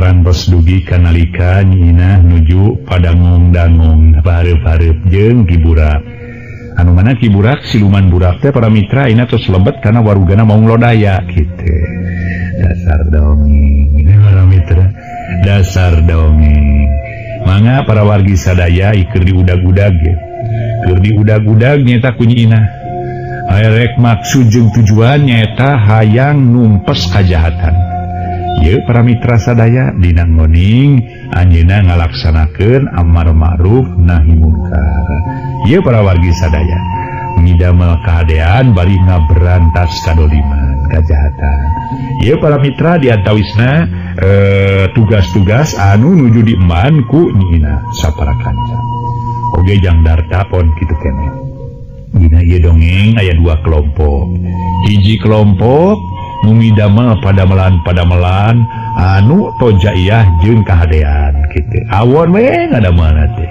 Parantos dugi kanalika Nyi Inah nuju padangong-dangong bareup-bareup jeung Ki Burak. Anu mana Ki Burak siluman burak teh para mitra ina tos lebet kana warugana Maung Lodaya kitu. Dasar dongeng ini para mitra, dasar dongeng. Mangga para wargi sadaya keur diudag-udag ya. Keur diudag-udag nyaeta ku Nyi Inah. Rek maksud jeung tujuan nyaeta hayang numpes kajahatan. Ieu para mitra sadaya dina ngoning anjeunna ngalaksanakeun amar ma'ruf nahi munkar. Ieu para wargi sadaya ngidamel kahadean bari ngaberantas kadoliman kajahatan. Ieu para mitra diantawisna tugas-tugas anu nuju diemban ku Nyi Inah sapara kanca. Oge jang darta pon kitu keneh. Dina ieu dongeng aya dua kelompok. Hiji kelompok nu ngidamel padamelan-padamelan anu tojaiyah jeung kahadean kitu. Awon we ngadamelna teh.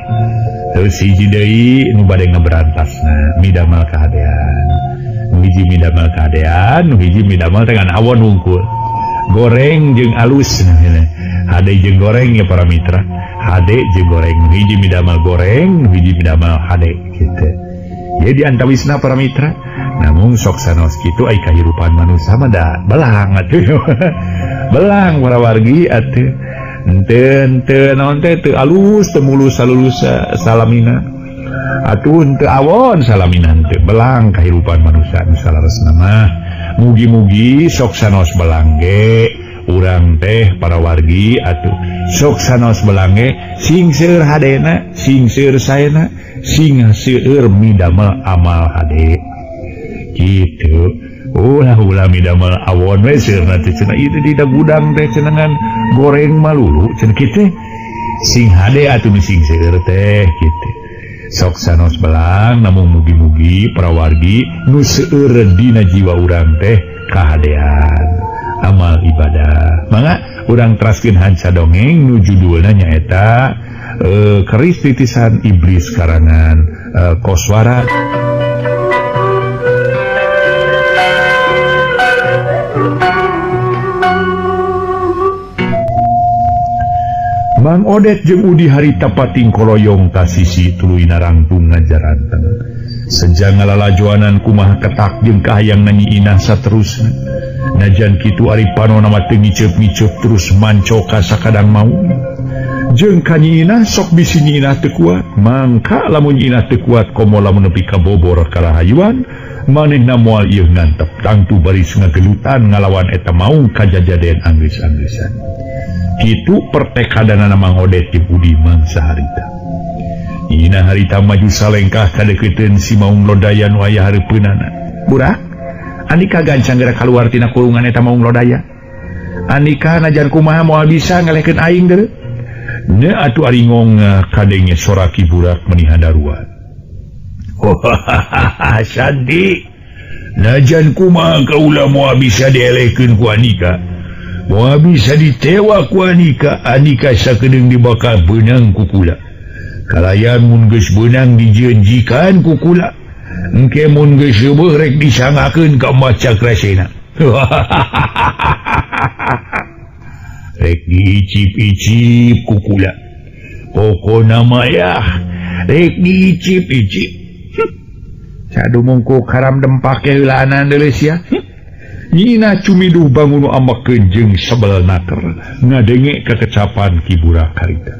Terus hiji deui nu bade ngaberantasna midamel kahadean. Nu hiji midamel kahadean, nu hiji midamel teh ngan awon hungkul. Goreng jeung alus hade jeung goreng ya para mitra. Hade jeung goreng, nu hiji midamel goreng, nu hiji midamel hade kitu. Jadi antawisna para mitra, namun sok sanos kitu ai kahirupan manusia mah da belang atuh. Belang para wargi atuh. Henteu henteu naon teh teu alus teu mulus salulus salamina. Atuh henteu awon salamina henteu belang kahirupan manusia nu salaresna mah. Mugi-mugi sok sanos belang ge urang teh para wargi atuh sok sanos belang ge sing seueur hadena, sing seueur saena, sing seueur midamel amal hade kitu. Ulah ulah midamel awon we seueurna teh cenah ieu teh dina gudang teh cenah ngan goreng malulu cenah kitu sing hade atuh nu sing seueur teh kitu. Sok sanos belang namun mugi-mugi para wargi nu seueur dina jiwa urang teh kahadean amal ibadah. Mangga urang teraskeun hanca dongeng nu judulna nyaeta Keris Titisan Iblis karangan Koswara. Mang Odet jeung Udi harita pating koloyong ka sisi tuluy narangtung ngajaranteng. Sejang ngalalajoanan kumaha ketak jeung kahayang Nyi Inah saterusna. Najan kitu ari panona mah teu ngiceup-ngiceup terus mancoka sakadang mau. Jeung ka Nyi Inah sok bisi Nyi Inah teu kuat, mangka lamun Nyi Inah teu kuat komo lamun nepi ka bobor karahayuan, manehna moal ieu ngantep tangtu baris ngagelutan ngalawan eta maung kajajaden anggris-anggrisan. Kitu pertekadanana Mang Odet jeung Udi mangsa harita. Nyi Inah harita maju salengkah kadeukeuteuun si Maung Lodaya nu aya hareupeunana. Burak, andika gancang geura kaluar tina kurungan eta Maung Lodaya. Andika najan kumaha moal bisa ngelehkeun aing deui. Nya atuh ari ngongah kadenge sora Ki Burak meni hadaruan. Santi, najan kumaha kaula moal bisa dielehkeun ku andika. Moal bisa ditewa ku andika, andika sakedeung dibakal beunang ku kula. Kalayan mun geus beunang dijanjikan ku kula. Engke mun geus seueuh rek disangakeun ka Mbah Cakrasena. Rek diicip-icip ku kula. Pokona mah yah, rek diicip-icip. Cadu mungku karam dempak heulaanan deui sia. Nyi Inah cumiduh bangun ambekeun jeung sebel naker ngadenge kekecapan Ki Burak harita.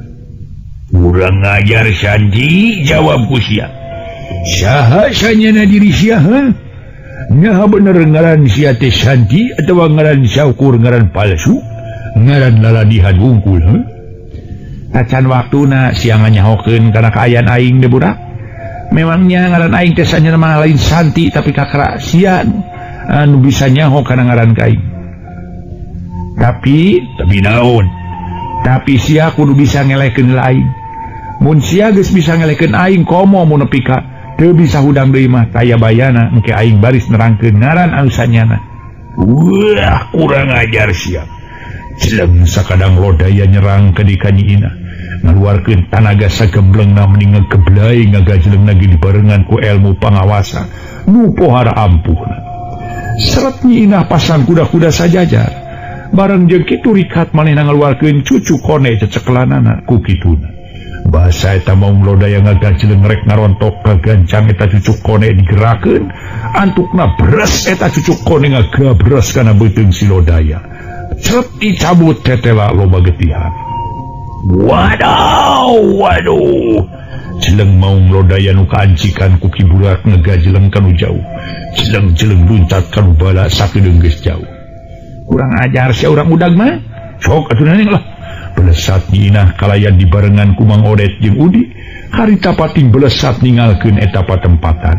Urang ngajar Sanji jawab ku sia. Saha sanyana diri sia ha? Nyaha bener ngaran sia teh Santi atawa ngaran saukur ngaran palsu? Ngaran laladihan wungkul ha? Tacan waktuna sia nganyahokeun kana kaayaan aing deui budak. Memangnya ngaran aing teh sanyana mah lain Santi tapi kakara sia anu bisa nyaho kana ngaran ka aing. Tapi naon? Tapi sia kudu bisa ngelehkeun aing. Mun sia geus bisa ngelehkeun aing komo mun nepi ka teu bisa hudang deui mah taya bayana engke aing baris nerangkeun ngaran anu sanyana. Wah, kurang ajar sia. Jeleng sakadang Lodaya nyerang ka di ka Nyi Inah. Ngaluarkeun tanaga sagemblengna meni ngegeblay ngagajlengna ge dibarengan ku ilmu pangawasa nu pohara ampuhna. Seret Nyi Inah pasang kuda-kuda sajajar. Bareng jeung kitu rikat manehna ngaluarkeun cucu kone cecekelanana ku kituna. Basa eta Maung Lodaya ngagajleng rek ngarontok kagancang eta cucu kone digerakeun, antukna beres eta cucu kone ngagabres kana beuteung si Lodaya. Cret dicabut tetela loba getihan. Waduh, waduh. Jeleng Maung Lodaya nu kaancikan ku Ki Burak ngagajleng kanu jauh. Jeleng-jeleng luncat kanu bala sakedeung geus jauh. Kurang ajar sia urang udag mah. Sok atuh neneng lah. Belesat Nyi Inah kalayan dibarengan ku Mang Odet jeung Udi. Harita pating belesat ningalkeun eta patempatan.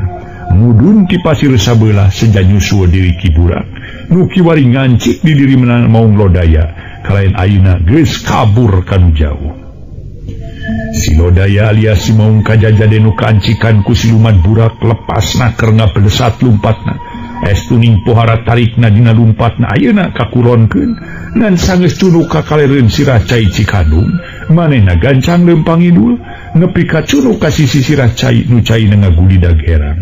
Mudun ti pasir sabelah seja nyusul diri Ki Burak. Nu kiwari ngancik di diri menang Maung Lodaya. Kalayan ayeuna geus kabur kanu jauh. Si Lodaya alias si Maung Kajajaden nu kaancikan ku siluman burak lepasna keur ngabelesat lumpatna. Estuning pohara tarikna dina lumpatna ayeuna kakuronkeun ngan sanggeus cunuk ka kalereun sirah cai Cikandung manehna gancang leumpang ngidul nepi ka cunuk ka sisi sirah cai nu caina ngagulidag herang.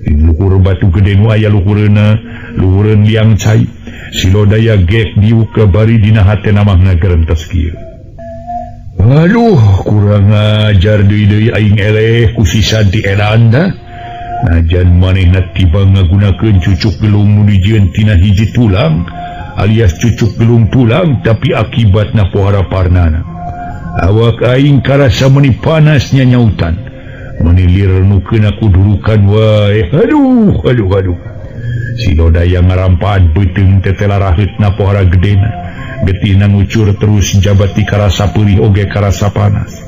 Di luhur batu gede nu aya luhureuna luhureun liang cai si Lodaya gek diuk ka bari dina hatena mah ngagerentes kieu. Aduh, kurang ajar deui-deui aing eleh ku si Santi edan dah. Najan manehna tiba ngagunakeun cucuk gelung nu dijieun tina hiji tulang alias cucuk gelung tulang tapi akibatna pohara parnana. Awak aing karasa meuni panas nyanyautan. Meuni lir nu keuna kudurukan wae. Aduh, aduh, aduh. Si Lodaya ngarampaan beuteung tetela raheutna pohara gedena. Getihna ngucur terus jabati karasa peurih oge karasa panas.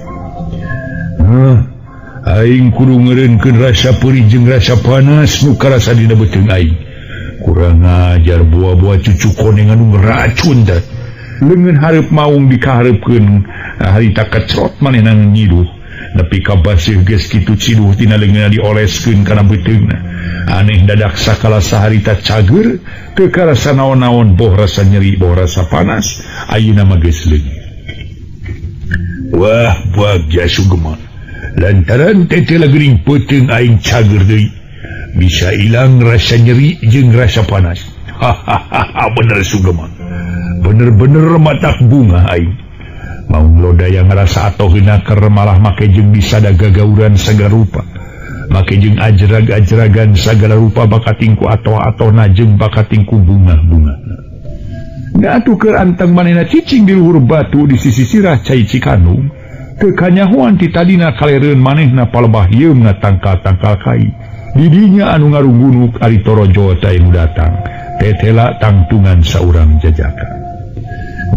Aing kudu ngeureunkeun rasa peurih jeung rasa panas nu karasa dina beuteung aing. Kurang ajar buah-buah cucu koneng anu ngeracun teh. Leungeun hareup maung dikahareupkeun harita kecrot manehna nyiduh. Nepi ka baseuh geus kitu ciduh tina leungeunna dioleskeun kana beuteungna. Aneh dadak sakala saharita cager teu karasa naon-naon boh rasa nyeri boh rasa panas ayeuna mah geus leungit. Wah, bagja sugema. Lantaran tetela geuning peuteung aing cager deui. Bisa ilang rasa nyeri jeung rasa panas. Hahaha, bener sugema. Bener-bener matak bunga aing. Maung Lodaya ngarasa atoheuna keur malah make jeung bisa gagauran sagala rupa. Make jeung ajrag-ajragan sagala rupa bakatingku atoh-atohna jeung bakatingku bunga-bunga. Ngatuh keur anteng manehna cicing di luhur batu di sisi sirah cai Cikanung. Teu kanyahoan ti tadina kalereun manehna palebah yeumna tangkal-tangkal kai. Didinya anu ngarunggunuk ari torojo teh nu datang. Tetela tangtungan saurang jajaka.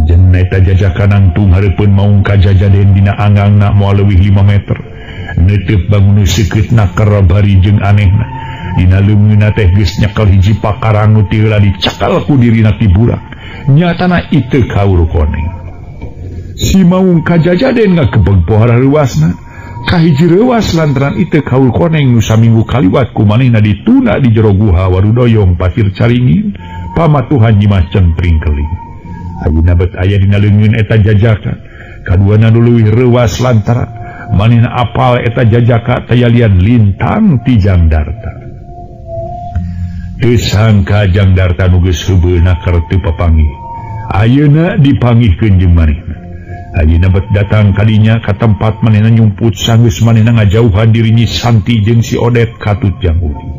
Jen eta jajaka nangtung hareupeun Maung Kajajaden dina angangna moal leuwih 5 meter. Neuteup bangun seukeut naker bari jeung anehna. Dina leungeunna teh geus nyekel hiji pakarang nu ti heula dicakal ku dirina Ki Burak. Nyatana iteu kaur koneng. Si Maung Kajajaden ngagebeg pohara reuasna. Kahiji reuas lantaran iteu kaur koneng nu saminggu kaliwat ku manehna dituna di jero guha Warudoyong Pasir Caringin pamatuhan Nyi Mas Centring Keling. Ayeuna bet aya dina leungeun eta jajaka. Kaduana nu leuwih reuas lantaran manehna apal eta jajaka tayalian lintang ti Jang Darta. Teu sangka Jang Darta nu geus heubeuna keur teu papanggih. Ayeuna dipanggihkeun jeung manehna. Ayeuna bet datang kadinya ka tempat manehna nyumput sanggeus manehna ngajauhan diri Nyi Santi jeung si Odet katut jang Udi.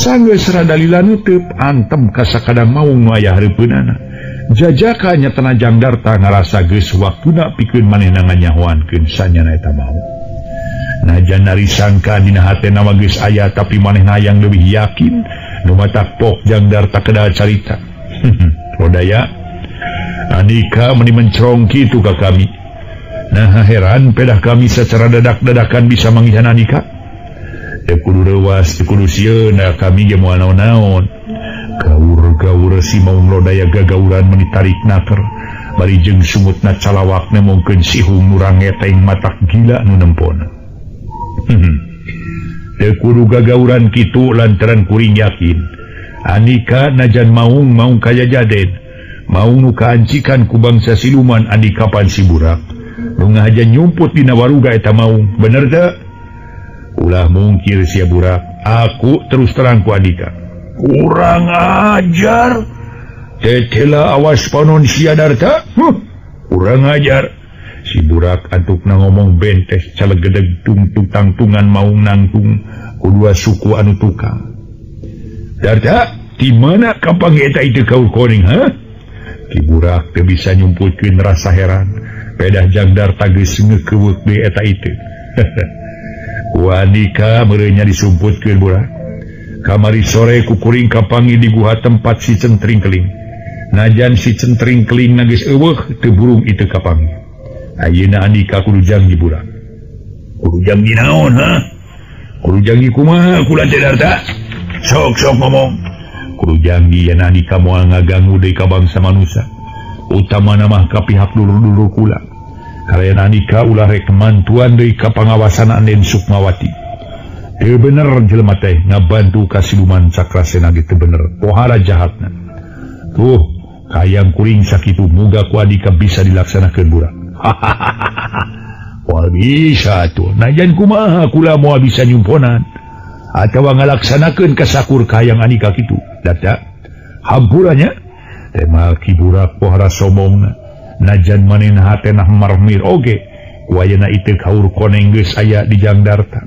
Sanggeus rada lila neuteub antem ka sakadang maung nu aya hareupeunana. Jajaka nyatana Jang Darta ngarasa geus waktuna pikeun manehna nganyahoankeun sanyana eta maung. Najan nari sangka dina hatena mah geus aya tapi manehna hayang leuwih yakin nu matak pok Jang Darta kedal carita. Lodaya, Andika meni mencerong kitu ka kami. Nah heran pedah kami secara dadak-dadakan bisa manggihan Andika. Teu kudu reuas, teu kudu sieun, nah kami ge moal naon-naon. Gaur-gaur si Maung Lodaya gagauran meni tarik naker. Bari jeung sumutna calawak nemongkeun sihung nu rangeteng matak gila nu nempona. Teu kudu gagauran kitu lantaran kuring yakin. Andika najan maung maung Kajajaden. Maung nu kaancikan ku bangsa siluman Andika pan si Burak. Nu ngahaja nyumput dina waruga eta maung. Bener teu? Ulah mungkir sia Burak. Aku terus terang ku Andika. Kurang ajar. Tetela awas panon sia Darta. Kurang ajar. Si burak antukna ngomong bentes calegedeg tungtung tangtungan maung nangtung ku dua suku anu tukang. Darta, di mana kapanggih eta itu kaur koneng ha? Ki Burak teu bisa nyumputkeun rasa heran. Pedah Jang Darta geus ngeukeweuk deui eta itu. Ku Andika meureun nya disumputkeun burak. Kamari sore kukuring kapanggih di guha tempat si Centring Keling. Najan si Centring Keling geus eueuh teu burung itu kapanggih. Ayeuna Andika kudu janggi burak. Kudu janggi naon ha? Kudu janggi kumaha kula teh Darta? Sok-sok ngomong. Kudu janggi yen Andika moal ngaganggu deui ka bangsa manusia. Utamana mah ka pihak dulur-dulur kula. Kalayan Andika ulah rek mantuan deui ka pangawasan Anden Sukmawati. Teu bener jelema teh ngabantu ka siluman Cakrasena ge teu bener. Pohara jahatna. Tuh, kayang kuring sakitu muga ku Andika bisa dilaksanakeun burak. Moal bisa tuh. Najan kumaha kula moal bisa nyumponan atawa ngalaksanakeun kasakur kayang Andika kitu. Darta, hampuranya tema Ki Burak pohara sombongna. Najan manehna hatena marmir oge ku ayeuna ieu kaur koneng geus aya di Jang Darta.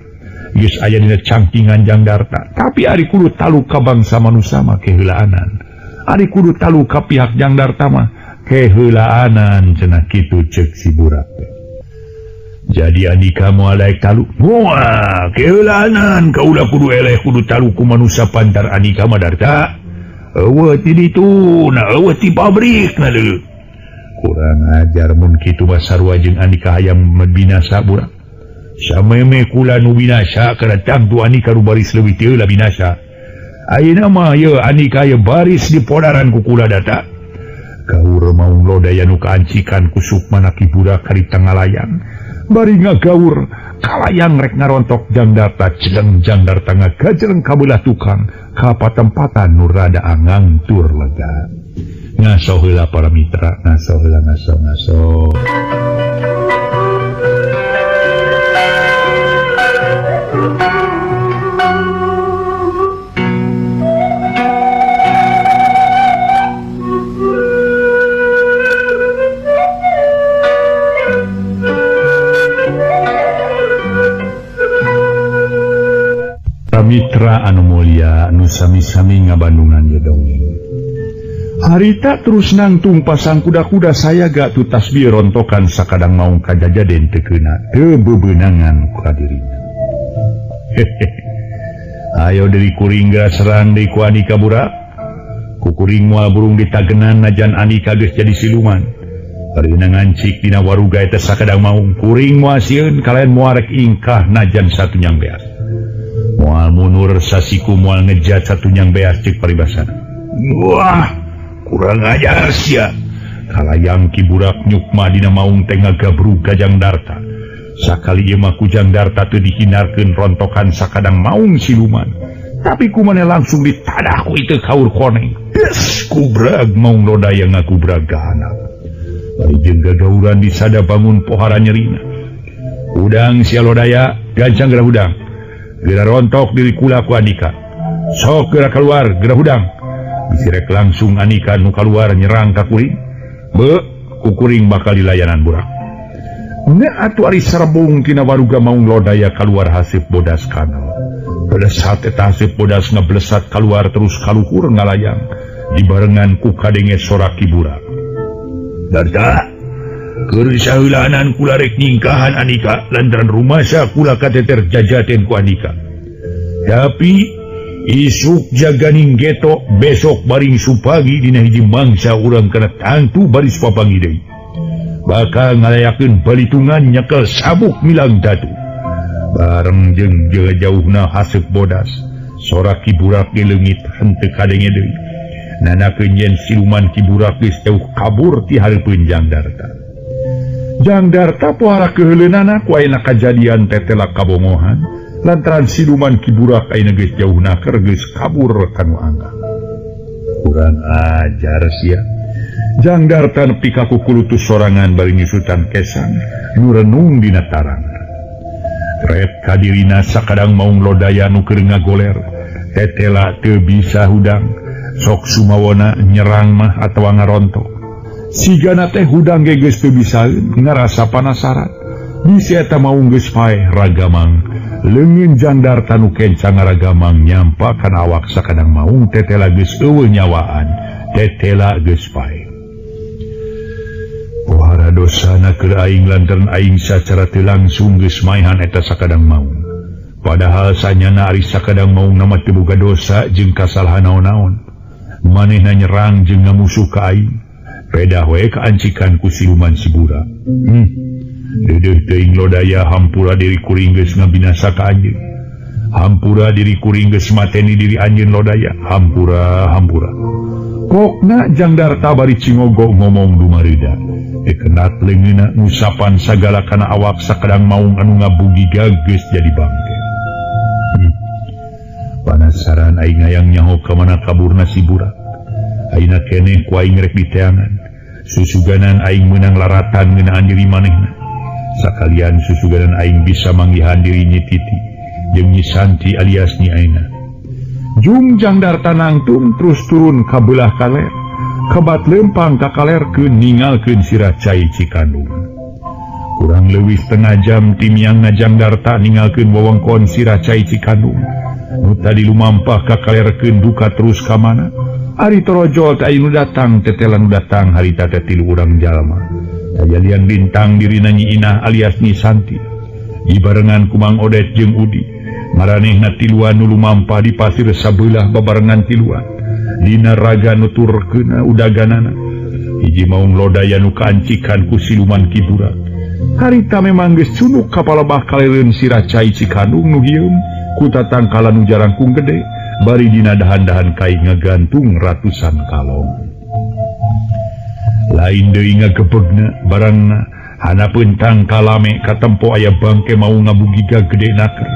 Geus aya dina cangkingan Jang Darta. Tapi ari kudu talu ka bangsa manusia mah keheulaanan. Ari kudu talu ka pihak Jang Darta mah keheulaanan cenah kitu ceuk si Burak. Jadi Andika moal daek talu. Moal keheulaanan kaula kudu eleh kudu talu ku manusia pantar Andika mah Darta. Eueuh ti ditu na eueuh ti pabrik na deuleu. Kurang ajar mun kitu mah sarua jeung Andika hayang binasa burak. Sameme kula nu binasa kana tangtu Andika nu baris leuwih teu lah binasa. Ayeuna mah ye Andika ye baris di podaran ku kula Darta. Gaur maung lodaya nu kaancikan ku Sukmana Ki Burak harita ngalayang. Bari ngagaur kalayang rek ngarontok Jang Darta jeleng Jang Darta ngagajeleng kabelah tukang ka patempatan nu rada angang tur lega. Ngaso heula para mitra, ngaso heula ngaso ngaso. Mitra anu mulia anu sami-sami ngabandungan ye dongeng. Harita terus nangtung pasang kuda-kuda saya gak tu tasbih rontokan sakadang maung kajajaden teu keuna teu bebeunangan ka dirina. Ayo deui kuring geura serang deui ku Andika burak. Ku kuring moal burung ditagenan najan Andika geus jadi siluman. Barina ngancik dina waruga eta sakadang maung kuring moal sieun kalayan moal rek ingkah najan satunyang beas. Moal munur sasiku moal ngejat satunyang beas ceuk paribasana. Wah, kurang ajar sia. Kalayang Ki Burak nyukma dina maung teh ngagabrug ka Jang Darta. Sakali ieu mah ku Jang Darta teu dihindarkeun rontokan sakadang maung siluman. Tapi ku maneh langsung ditadah ku ieu kaur koneng. Des kubrag maung lodaya ngakubrag gahanap. Bari jeung gagauran disada bangun pohara nyerina. Udang sia lodaya, gancang geura hudang. Geura rontok diri kula ku Andika. Sok geura keluar, geura hudang. Disirek langsung Andika nu keluar nyerang ka kuring. Be, ku kuring bakal dilayanan burak. Nya atuh ari serebung tina waruga maung lodaya keluar haseup bodas kanal. Belesat eta haseup bodas ngablesat keluar terus kaluhur ngalayang. Dibarengan ku kadenge sorak Ki Burak. Darta, keur saheulaanan kula rek ningkahan Andika lantaran rumasa kula kateter jajaten ku Andika. Tapi isuk jaganing geto besok baring supagi dina hiji mangsa urang kana tangtu baris papanggih deui. Bakal ngalayakeun balitungan nyekel sabuk milang datu. Bareng jeung jauhna haseup bodas, sorak Ki Burak ge leungit henteu kadenge deui. Nanakeun yen siluman Ki Burak geus jauh kabur ti hareupeun Jang Darta. Jang Darta pohara keuheuleunana ku ayeuna kajadian tetela kabongohan lantaran siluman Ki Burak ayeuna geus jauh naker geus kabur kanu angga. Kurang ajar sia. Jang Darta nepi ka kukulutus sorangan bari nyusutan kesang nu renung dina tarang. Ret kadirina sakadang maung lodaya nu keur ngagoler, tetela teu bisa hudang. Sok sumawona nyerang mah atawa ngarontok. Sigana teh hudang ge geus teu bisaeun ngarasa panasaran. Bisi eta maung geus paeh ragamang. Leungeun Jangdarta nu kenca ngaragamang nyampa kana awak sakadang maung tetela geus eueuh nyawaan, tetela geus paeh. Pohara dosana keur aing lantaran aing sacara teu langsung geus maehan eta sakadang maung. Padahal sanyana ari sakadang maung nama teu boga dosa jeung kasalahan naon-naon. Manehna nyerang jeung ngamusuh ka aing. Pedah we kaancikan ku siluman si burak. Deudeuh teuing Lodaya hampura diri kuring geus ngabinasa ka anjeun. Hampura diri kuring geus mateni diri anjeun Lodaya. Hampura, hampura. Pokna Jangdarta bari cingogo ngomong dumarida. Ekenat leungeunna ngusapan sagala kana awak sakadang maung anu ngabugi geus jadi bangke. Panasaran aing hayang nyaho ka mana kaburna si burak. Ayeuna keneh ku aing rek diteangan. Susuganan aing meunang laratan ngeunaan diri manehna. Sakalian susuganan aing bisa manggihan diri Nyi Titi jeung Nyi Santi alias Nyi Aina. Jung Jangdarta nangtung terus turun ka beulah kaler. Kebat lempang ka kalerkeun ningalkeun sirah cai Cikandung. Kurang leuwih setengah jam timiangna Jangdarta ningalkeun wewengkon sirah cai Cikandung. Nu tadi lumampah ka kalerkeun duka terus ka mana? Ari torojol teh aya nu datang, tetela nu datang harita teh tilu urang jalma. Kajadian bintang dirina Nyi Inah alias Nyi Santi. Dibarengan ku Mang Odet jeung Udi. Maranehna tiluan nu lumampah di pasir sabeulah babarengan tiluan. Dina raga nu turkeuna udaganana. Hiji maung Lodaya nu kaancikan ku siluman Ki Burak. Harita memang geus cunuk ka palebah kalereun sirah cai Cikandung nu hieum ku tatangkalan nu jarangkung gede. Bari dina dahan-dahan kai ngagantung ratusan kalong. Lain deui ngagebegna barangna hanapeun tangkalame katempo aya bangke mau ngabugiga gede naker.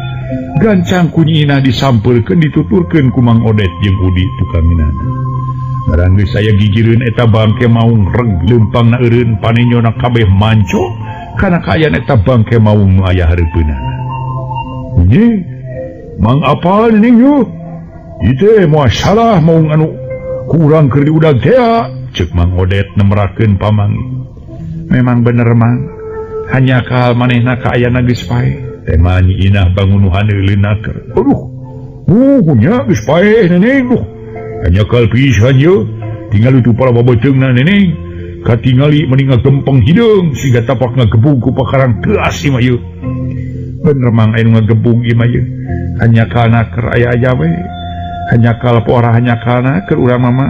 Gancang ku Nyi Inah disampeurkeun dituturkeun ku Mang Odet jeung Udi tukang minana. Barang geus aya gigireun eta bangke maung reg leumpangna eureun panenyona kabeh manco kana kaayaan eta bangke maung nu aya hareupeunana. Nyi, Mang apal ning yeuh? Ite moal salah maung anu kurang keur diudag tea, ceuk Mang Odet nemrakeun pamangi. Memang bener Mang, hanya kahal manehna kaayana geus paeh. Tema Nyi Inah bangunuhan leunaker. Aduh, nya geus paeh neneng. Duh, hanya kal pisan yeuh, tinggal itu para babeteungna neneng. Katingali mending ngagempeng hideung siga tapak ngagebug ku pakarang teuas ieu mah yeuh. Bener Mang aya nu ngagebug ieu mah yeuh. Hanya kana keur aya-aya we. Hanya kal poara hanya kalna keur urang mama.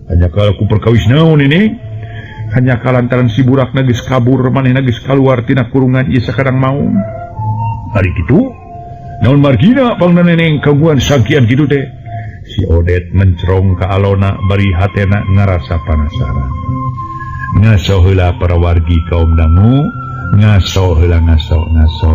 Hanya kal ku perkawis naon ini. Hanya kalantaran si burakna geus kabur manehna geus kaluar tina kurungan ieu sakadang maung. Ari kitu naon margina pangna neneng kaguan sakian kitu teh. Si Odet mencerong ka alona bari hatena ngarasa panasaran. Ngaso heula para wargi kaum dangu, ngaso heula ngaso ngaso.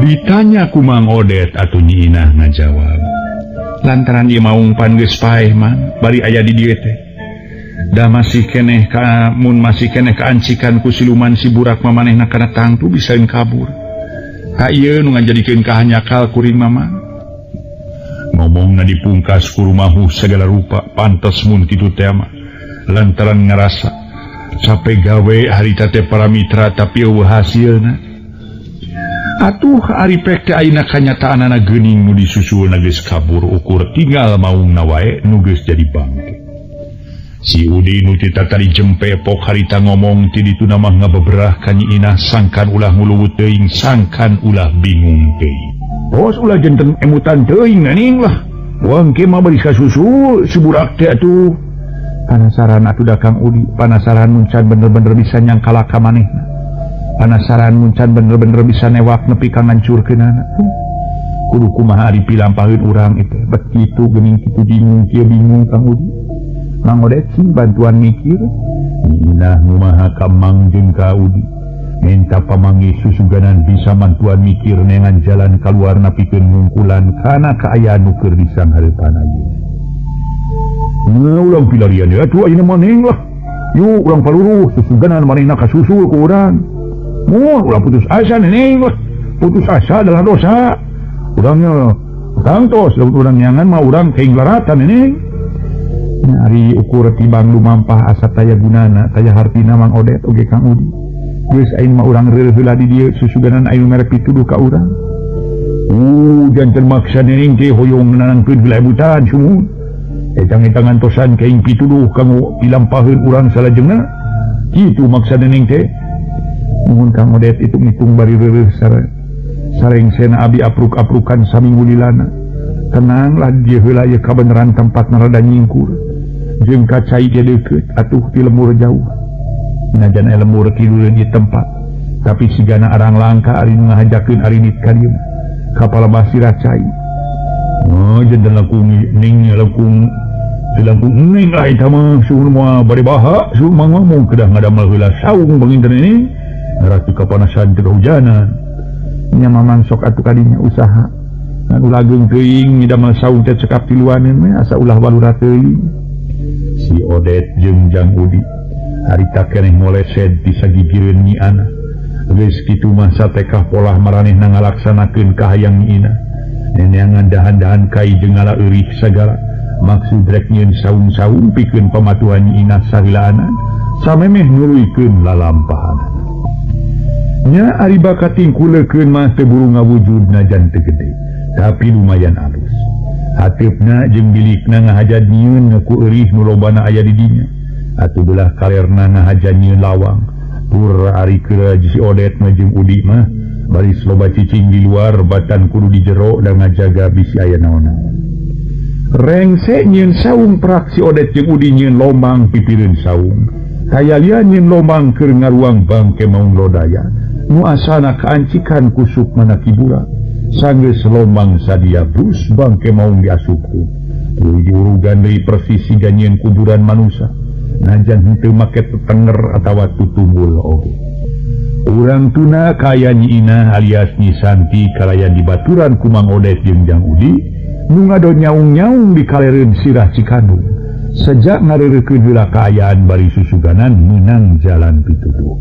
Ditanya ku Mang Odet atuh Nyi Inah ngajawab. Lantaran ieu maung pan geus paeh Mang, bari aya di dieu teh. Da masih keneh ka mun masih keneh kaancikan ku siluman si burak mah manehna kana tangtu bisaeun kabur. Ka ieu nu ngajadikeun kahanyakal kuring mama. Ngomongna dipungkas ku rumahu segala rupa pantes mun kitu teh mah. Lantaran ngarasa capek gawe harita teh para mitra tapi eueuh hasilna. Atuh ari pek teh ayeuna kanyataanana geuning nu disusulna geus kabur ukur tinggal maungna wae nu geus jadi bangke. Si Udi nu ti tatadi jempe pok harita ngomong ti dituna mah ngabeberah ka Nyi Inah sangkan ulah nguluwut teuing sangkan ulah bingung teuing. Bos ulah janten emutan teuing naning lah. Wangke mah bari kasusul si burak teh atuh. Panasaran atuh da Kang Udi, panasaran mun can bener-bener bisa nyangkala ka manehna. Panasaran mun can bener-bener bisa newak nepi ka ngancurkeunana. Kudu kumaha ari pilampaheun urang itu. Bet kitu geuning kitu bingung kieu bingung Kang Udi. Mang Odet sing bantuan mikir. Nyi Inah ngumaha ka Mang jeung ka Udi. Minta pamanggih susuganan bisa mantuan mikir nengan jalan kaluar napikeun ngungkulan kana kaayaan nu keur disanghareupan ayeuna. Nah, urang pilarian ya atuh ayeuna maneh lah. Yuk urang paluruh susuganan manehna kasusul ku urang. Mun urang putus asa neneng lah. Putus asa adalah dosa. Urangnya tangtos lamun urang nyangan mah urang keing laratan neneng. Nya ari ukur tibang lumampah asa taya gunana taya hartina Mang Odet oge Kang Udi. Geus aing mah urang reureuh heula di dieu susuganan aing mere pituduh ka urang. Janten maksa neneng teh hoyong nanangkeun heula sumuhun. Etang-etang ngantosan kaing pituduh kanggo pilampaheun urang salajengna. Kitu maksa neneng teh. Nuhun Kang Odet hitung-hitung bari reureuh sarengsena abi apruk-aprukan sami ngulilana. Tenanglah dieu heula ieu kabeneran tempatna rada nyingkur. Jeung ka cai ge deukeut atuh ti lemur jauh. Najan lemur kidureun ieu tempat, tapi sigana arang langka ari nu ngahajakeun arinit ka dieu. Kapala basirah cai. Oh, janten langkung ning langkung langkung ning lah eta mah suhun moal bade baha, suhun mah ngomong kedah ngadamel heula saung panginten ini. Ngaratu kapanasan teu hujanan. Nya mamang sok atuh kadinya usaha. Ngan ulah ageung teuing ngidamel saung teh cekap tiluaneun we asa ulah balura teuing. Si Odet jeung Jang Udi harita keneh molesed di sagigireun Nyi Ana. Geus kitu mah satekah polah maranehna ngalaksanakeun kahayang Nyi Ina. Neneangan dahan-dahan kai jeung ngala eurih sagala. Maksud rek nyieun saung-saung pikeun pamatuhan Nyi Ina sahilaanan samemeh nuluykeun lalampahanana. Nya ari bakatingkulekeun mah teu buru ngawujud najan teu gede, tapi lumayan alus. Hateupna jeung bilikna ngahajad nyieun ku eurih nu lobana aya di dinya. Atuh belah kalerna ngahajan nyieun lawang. Tur ari keur si Odet mah jeung Udi mah baris loba cicing di luar batan kudu di jero da ngajaga bisi aya naon-naon. Rengse nyieun saung prak si Odet jeung Udi nyieun lombang pipireun saung. Kayalian nyieun lombang keur ngaruang bangke Maung Lodaya. Nu asana kaancikan ku sukmana Ki Burak. Sanggeus lombang sadia brus bangke maung diasupkeun. Tuluy diurugan deui persis siga nyieun kuburan manusa. Najan henteu make tetenger atawa tutunggul oge. Urang tuna kaya Nyi Inah alias Nyi Santi kalayan dibaturan ku Mang Odet jeung Jang Udi nu ngado nyaung-nyaung di kalereun sirah Cikandung. Sejak ngareureukkeun heula kaayaan bari susuganan meunang jalan pituduh.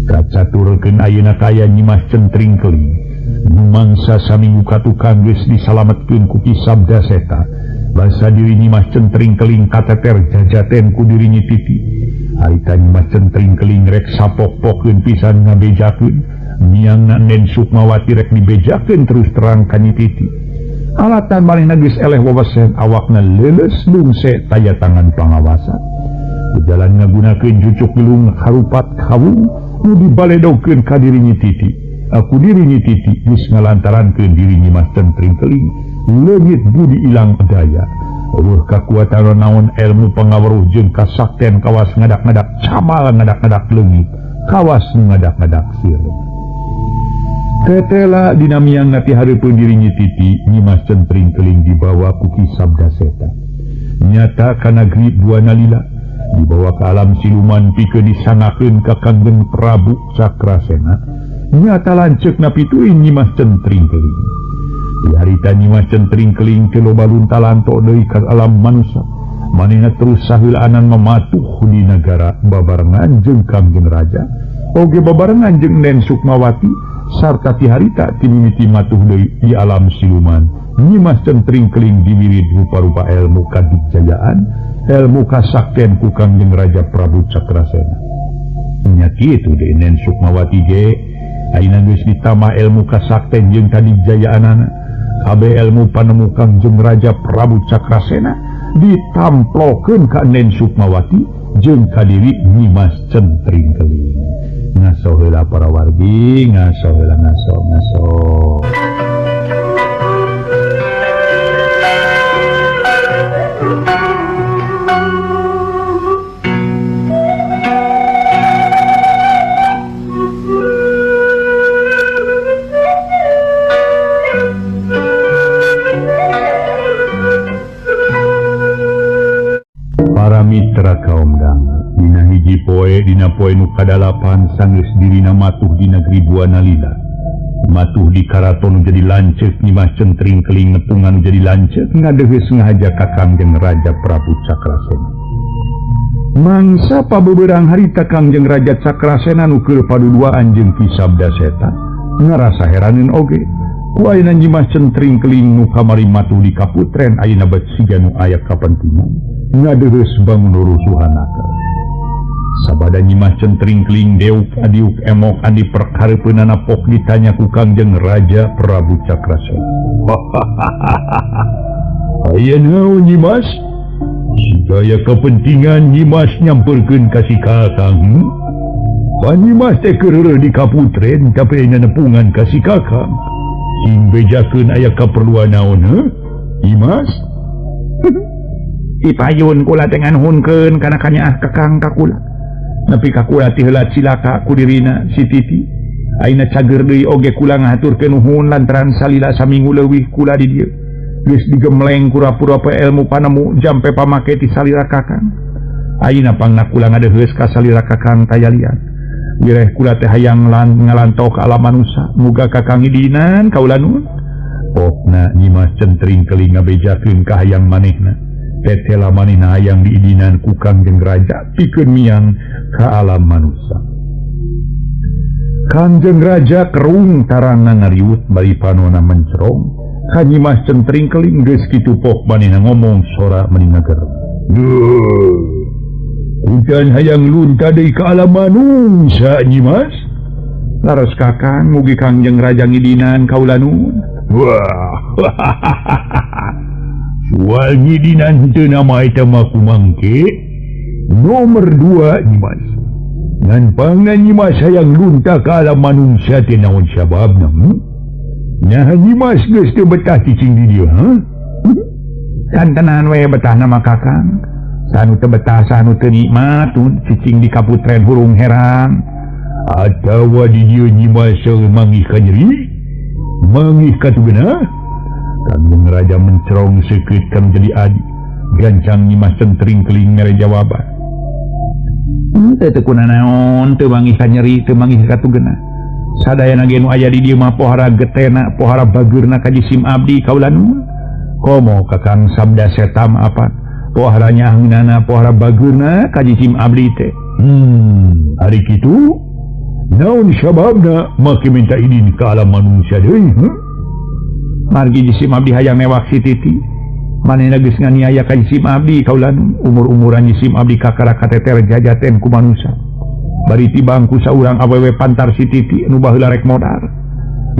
Kacaturkeun ayeuna kaya Nyi Mas Centring Keling. Nu mangsa saminggu katukang geus disalametkeun ku Ki Sabda Seta. Basa diri Nyi Mas Centring Keling kateter jajaten ku diri Nyi Titi. Harita Nyi Mas Centring Keling rek sapok-pokeun pisan ngabejakeun. Miangna Nen Sukmawati rek dibejakeun terus terang ka Nyi Titi. Alatan manehna geus eleh wewesen awakna leuleus lungse taya tangan pangawasan. Jalan ngagunakeun jucuk gelung harupat kawung nu dibaledokeun ka diri Nyi Titi. Aku diri Nyi Titi geus ngalantarankeun diri Nyi Mas Centring Keling leungit budi ilang daya. Eueuh kakuatan naon ilmu pangaweruh jeung kasakten kawas ngadak-ngadak camal ngadak-ngadak leungit kawas ngadak-ngadak sireum. Tetela dina miang ti hareupeun diri Nyi Titi, Nyi Mas Centring Keling dibawa ku Ki Sabda Seta. Nyata ka nagri Buana Lila, dibawa ka alam siluman pikeun disangakeun ka Kangjeng Prabu Cakrasena. Nyata lanceukna pituin Nyi Mas Centring Keling. Di harita Nyi Mas Centring Keling teu loba lunta-lanto deui ka alam manusa. Manehna terus saheulaanan mematuh di nagara babarengan jeung Kangjeng Raja. Oge babarengan jeung Nen Sukmawati sarta ti harita ti mimiti matuh deui di alam siluman. Nyi Mas Centring Keling diwirid rupa-rupa ilmu kadijayaan, ilmu kasakten ku Kangjeng Raja Prabu Cakrasena. Nya kitu deui Nen Sukmawati ge ayeuna geus ditambah ilmu kasakten jeung kadijayaanana. Kabeh ilmu panemu Kangjeng Raja Prabu Cakrasena ditamplokeun ka Nen Sukmawati jeung ka diri Nyi Mas Centring Keling. Ngaso heula para wargi, ngaso heula ngaso ngaso. Para mitra kaum dangu, dina hiji Hiji poe dina poe nu kadalapan sanggeus dirina matuh di negeri Buana Lila. Matuh di karaton jadi lanceuk Nyimas Centring Keling nepungan jadi lanceuk ngadeheus ngahaja ka Kangjeng Raja Prabu Cakrasena. Mangsa pabeberang harita Kangjeng Raja Cakrasena nu keur paduduaan jeung Ki Sabda Seta ngarasa heraneun oge. Ku ayeuna Nyimas Centring Keling nu kamari matuh di kaputren ayeuna bet siga nu aya kapentingan ngadeheus bangun rusuhanaka. Sabada Nyimas Centring Keling deuk adiuk emok andi perkareupeunana pok ditanya ku Kangjeng Raja Prabu Cakrasena. Aya naon Nyimas? Sigaya kepentingan Nyimas nyamperkeun ka si Kakang. Pan Nyimas teh keur heureuh di kaputren tapi ayeuna nepungan ka si Kakang. Sing bejakeun aya kaperluan naon heuh? Nyimas? Ipayun kula teh nganuhunkeun kana kanyaah Kakang ka kula. Nepi ka kula ti heula cilaka ku dirina si Titi. Ayeuna cager deui oge kula ngahaturkeun nuhun lantaran salila saminggu leuwih kula di dieu. Geus digemleng kura-pura pe ilmu panemu jampe pamake ti salira Kakang. Ayeuna pangna kula ngadeheus ka salira Kakang kayalian. Wireh kula teh hayang lan ngalantok ka alam manusa. Muga Kakang idinan kaula nuhun. Pokna Nyimas Centring Keling ngabejakeun ka hayang manehna. Tetela manehna hayang diidinan ku Kangjeng Raja pikeun miang ka alam manusa. Kangjeng Raja kerung tarangna ngariut bari panona mencerong. Ka Nyimas Centring Keling geus kitu pok manehna ngomong sora meni ngagerem. Duh, hujan hayang lunta deui ka alam manusa Nyimas. Laras Kakang mugi Kangjeng Raja ngidinan kaula nuhun. Wah. Soal ngidinan henteu nama eta mah kumangke. Nomor 2 Nyimas. Ngan pangna Nyimas hayang lunta ka alam manusia teh naon sababna? Nah Nyimas geus teu betah cicing di dieu, ha? Kantenan we betahna mah Kakang. Sanu teu betah sanu teu nikmat cicing di kaputren hurung herang. Atawa di dieu Nyimas manggih ka nyeri? Manggih ka tugena? Kangjeng Raja mencerong seukeut kan jadi adi. Gancang Nyimas Centring Keling mere jawaban. Teu teu kunanaon teu manggih ka nyeri teu manggih ka tugena. Sadayana ge nu aya di dieu mah pohara getena pohara bageurna ka jisim abdi kaula nuhun. Komo Kakang Sabda Seta mah apa? Pohara nyaheunana pohara bageurna ka jisim abdi teh. Ari kitu naon sababna make minta idin ka alam manusia deui? Margi jisim abdi hayang newak si Titi. Manehna geus nganiaya ka jisim abdi kaula nuhun. Umur-umuran jisim abdi kakara kateter jajaten ku manusa. Bari tibang ku saurang awewe pantar si Titi nu baheula rek modar.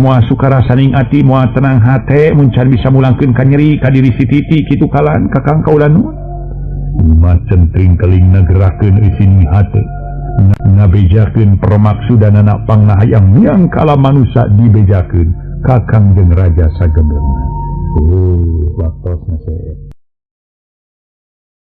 Moal sukarasaning ati moal tenang hate mun can bisa mulangkeun ka nyeri ka diri si Titi kitu kalan Kakang kaula nuhun. Nyimas Centring Keling ngagerakeun eusin hate. Ngabejakeun permaksudanana pangna hayang miang ka alam manusa dibejakeun ka Kangjeng Raja sagembeurna. Waktosna.